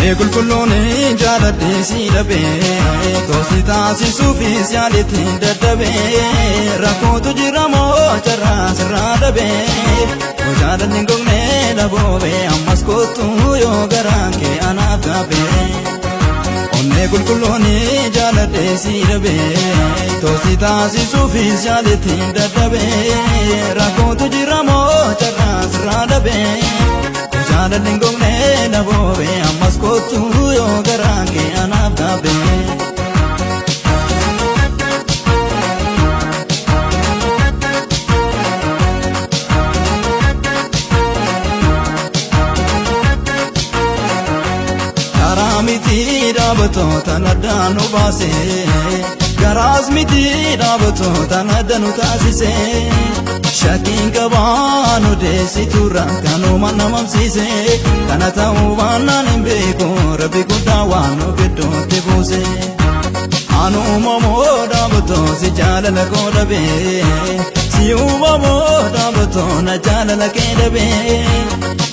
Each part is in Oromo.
Onnee qulqulluun jaaladhee si dhabee toosi taasisuufis yaaletti dadhabee rakkootu jira moo carraa sirraa dhabee jaalalli hin gogne dhaboobee ammas kootu yoo garaan kee anaaf gaabee. Onnee qulqulluun jaaladhee si dhabee toosi taasisuufis yaaletti dadhabee rakkootu jira moo carraa sirraa dhabee. Jaalalli hin gogne dhaboobee ammas kootu yoo garaan kee anaaf gaabee. Karaa miti dhaabattoota addaan nu baase garaas miti dhaabattoota adda nu taasise. Shakkiin qabaa nu deessiturra kanuma namamsiise kana ta'uu baannaan hin beeku rabbi guddaa waan nu gidduutti buuse. Anu uumamoo dhaabatoo si jaalala koo dhabee si uumamoo dhaabatoo na jaalala kee dhabee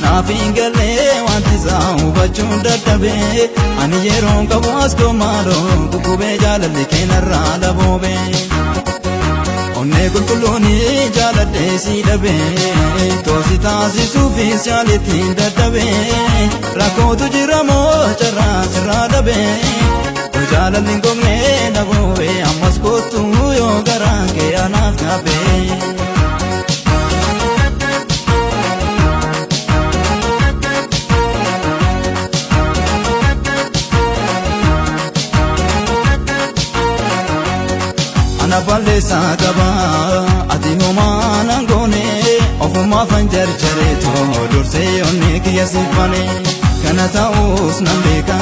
naaf hin galee wanti isaa hubachuun dadhabee ani yeroon qabu as koomaaloo kukkubee jaalalli kee narraa dhaboobee. Onnee qulqulluun jaaladhee si dhabee toosi taasisuufis yaaletti dadhabee rakkootu jira moo carraa sirraa dhabee jaalalli hin gogne dhaboobee ammas kootu yoo garaan kee anaaf gaabee. Ana balleessaa qaba ati homaa nan goone ofumaaf an jarjareetoo dursee onnee kiyya siifane kana ta'uus nan beeka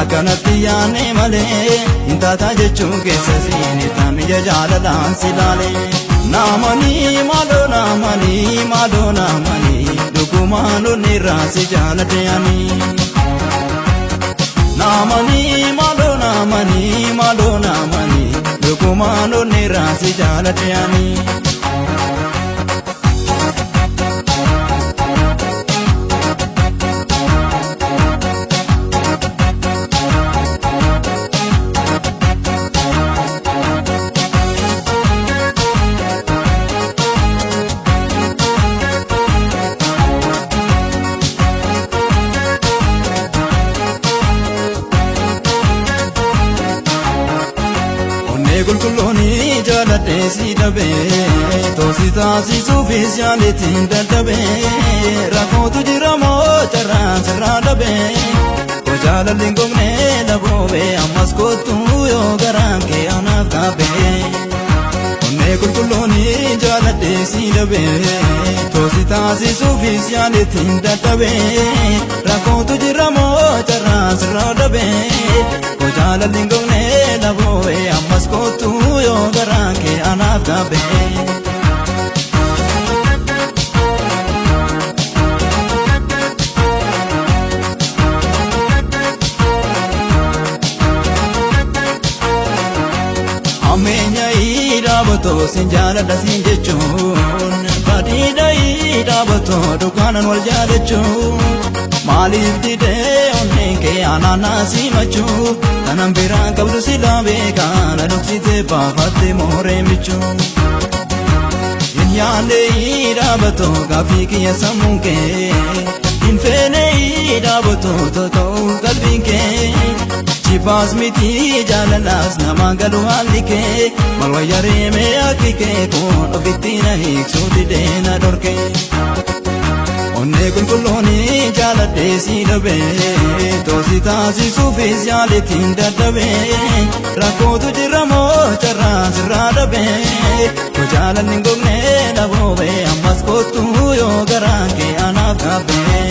akkanatti yaanne malee hin taataa jechuun keessa siin taan ija jaalalaan si laale. Naamanii maaloo naamanii maaloo naamanii dhugumaan onneerraa si jaaladhe ani. Naamanii maaloo naamanii maaloo naamanii. Dhugumaan onneerraa si jaaladhe ani. Onnee qulqulluun jaaladhee si dhabee toosi taasisuufis yaaletti dadhabee rakkootu jira moo carraa sirraa dhabee jaalalli hin gogne dhaboobee ammas kootu yoo garaan kee anaaf gaabee. Onnee qulqulluun jaaladhee si dhabee toosi taasisuufis yaaletti dadhabee rakkootu jira moo carraa sirraa dhabee jaalalli hin gogne dhaboobee ammas kootu yoo garaan kee anaaf gaabee. Ammeenya dhaabatoo sin jaaladha sin jechuun badiidha dhaabatoo dukkaanan wal jaalachuun maaliif didee onneen kee anaanaa simachuu kanan biraan qabdu silaa beekaa na dhoksitee baafatte mooree michuu. Hin yaadne dhaabatoo gaaffii kiyya sammuun kee hin feene dhaabatoo tota'uu qalbiin kee. Jibbaas miti jaalalaas namaan galu haalli kee maal wayya reemee akki kee kun ofitti na hiiksuu didee na dhorke. Onnee qulqulluun jaaladhee si dhabee toosi taasisuufis yaaletti dadhabee rakkootu jira moo carraa sirraa dhabee jaalalli hin gogne dhaboobee ammas kootu yoo garaan kee anaaf gaabee.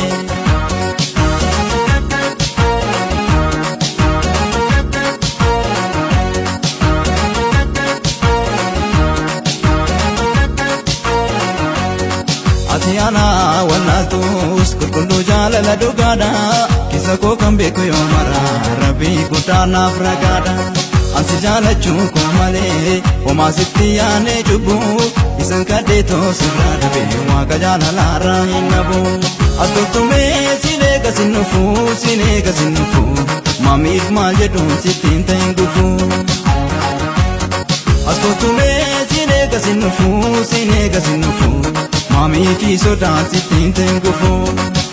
Ati ana wallaaltus qulqulluu jaalala dhugaadha keessa koo kan beeku yoo mara rabbii guddaa naaf ragaadha. Ansi jaalachuu koo malee homaa sitti yaanee cubbuu isan kadheetoo sirraa dhabe waaqa jaalalaarraa hin dhabu. As toltumee silee eega sin dhufu, sin eega sin dhufu, maamiif maal jedhuun sittiin ta'in gufu. As kottumee sin eega sin dhufu, sin eega sin dhufu, maamii fi sodaan sittiin ta'in gufu.